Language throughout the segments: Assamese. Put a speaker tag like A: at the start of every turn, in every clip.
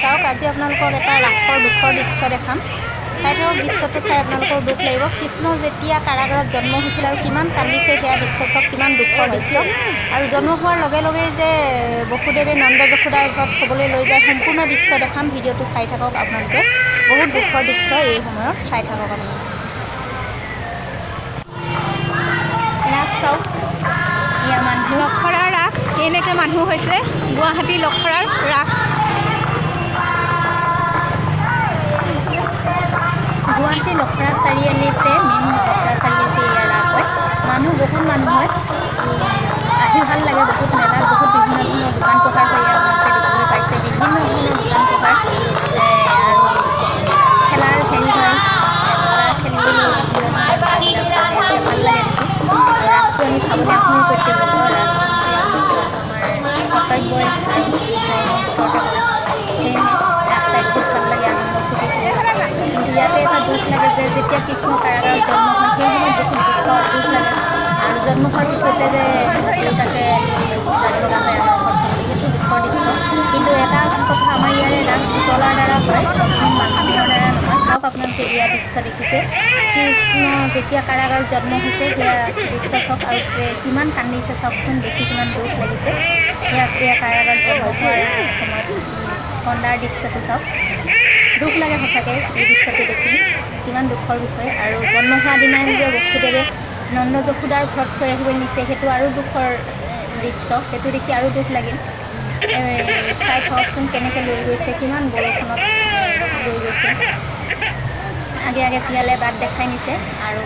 A: চাওক, আজি আপোনালোকক এটা ৰাসৰ দুখৰ দৃশ্য দেখাম। চাই থাকক, দৃশ্যটো চাই আপোনালোকৰ দুখ লাগিব। কৃষ্ণ যেতিয়া কাৰাগাৰত জন্ম হৈছিল আৰু কিমান কান্দিছে, সেয়া দৃশ্য চাওক, কিমান দুখৰ দৃশ্য। আৰু জন্ম হোৱাৰ লগে লগেই যে বসুদেৱে নন্দ যশোদাৰ ঘৰত থ'বলৈ লৈ যায়, সম্পূৰ্ণ দৃশ্য দেখাম। ভিডিঅ'টো চাই থাকক আপোনালোকে। বহুত দুখৰ দৃশ্য এই সময়ত, চাই থাকক আপোনালোকে। ৰাস চাওক, এয়া মানুহ, লখৰাৰ ৰাস। কেনেকৈ মানুহ হৈছে, গুৱাহাটী লখৰাৰ ৰাস। গুৱাহাটী লখৰা চাৰিআলিতে, মেইন লখৰা চাৰিআলিতে এয়া ৰাস হয়। মানুহ বহুত মানুহ হয়, আহি ভাল লাগে বহুত। মেলাত বহুত বিভিন্ন ধৰণৰ দোকান পোহাৰ হয়, এয়া আপোনালোকে দেখিবলৈ পাইছে। বিভিন্ন ধৰণৰ দোকান পোহাৰ আৰু খেলাৰ হেৰি হয়, খেলাৰ খেলিবলৈ বিভিন্ন ধৰণৰ দোকানবিলাক বহে, ভাল লাগে দেখি। ৰাসটো আমি চাবলৈ আহোঁ প্ৰত্যেক বছৰ। ৰাস আমি চোৱাটো আমাৰ কৰ্তব্যই আৰু ধৰ্মৰ ভিতৰতে পৰে। সেয়েহে ৰাস চাই বহুত ভাল লাগে, আনন্দ ফূৰ্তি কৰোঁ। কিন্তু ইয়াতে এটা দুখ লাগে যে যেতিয়া কৃষ্ণ কাৰাগাৰত জন্ম হয়, সেই সময়ত বহুত দুখ লাগে। আৰু জন্ম হোৱাৰ পিছতে যে দেউতাকে লৈ যাব লগা হয় আনৰ ঘৰত থ'বলৈ, সেইটো দুখৰ দৃশ্য। কিন্তু এটা কথা, আমাৰ ইয়াৰে ৰাস পুতলাৰ দ্বাৰা হয়, মানুহৰ দ্বাৰা নহয়। চাওক আপোনালোকে, এয়া দৃশ্য দেখিছে, কৃষ্ণ যেতিয়া কাৰাগাৰত জন্ম হৈছে সেয়া দৃশ্য চাওক। আৰু কিমান কান্দিছে চাওকচোন, দেখি কিমান দুখ লাগিছে। সেয়া এয়া কাৰাগাৰত জন্ম হোৱাৰ সময়ত কন্দাৰ দৃশ্যটো চাওক, দুখ লাগে সঁচাকৈ এই দৃশ্যটো দেখি, কিমান দুখৰ বিষয়। আৰু জন্ম হোৱা দিনাই যে বসুদেৱে নন্দ যশোদাৰ ঘৰত থৈ আহিবলৈ নিছে, সেইটো আৰু দুখৰ দৃশ্য, সেইটো দেখি আৰু দুখ লাগিল। চাই থাককচোন কেনেকৈ লৈ গৈছে, কিমান বৰষুণত লৈ গৈছে। আগে আগে শিয়ালে বাট দেখাই নিছে আৰু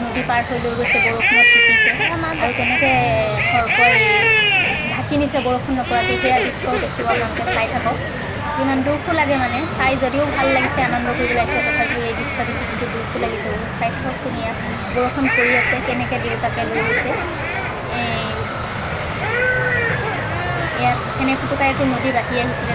A: নদী পাৰ হৈ লৈ গৈছে, বৰষুণত তিতিছে। আৰু কেনেকৈ সৰ্পই ঢাকি নিছে বৰষুণ নপৰাকৈ, সেয়া দৃশ্যও দেখিব আপোনালোকে, চাই থাকক। কিমান দুখো লাগে মানে, চাই যদিও ভাল লাগিছে, আনন্দ কৰিবলৈ আহিছে, তথাপিও এই দৃশ্য দেখি কিন্তু দুখো লাগিছে বহুত। চাই থাককচোন, ইয়াত বৰষুণ পৰি আছে, কেনেকৈ দেউতাকে লৈ গৈছে। এই ইয়াত ফেনে ফুটুকাইতো নদী বাঢ়ি আহিছিলে।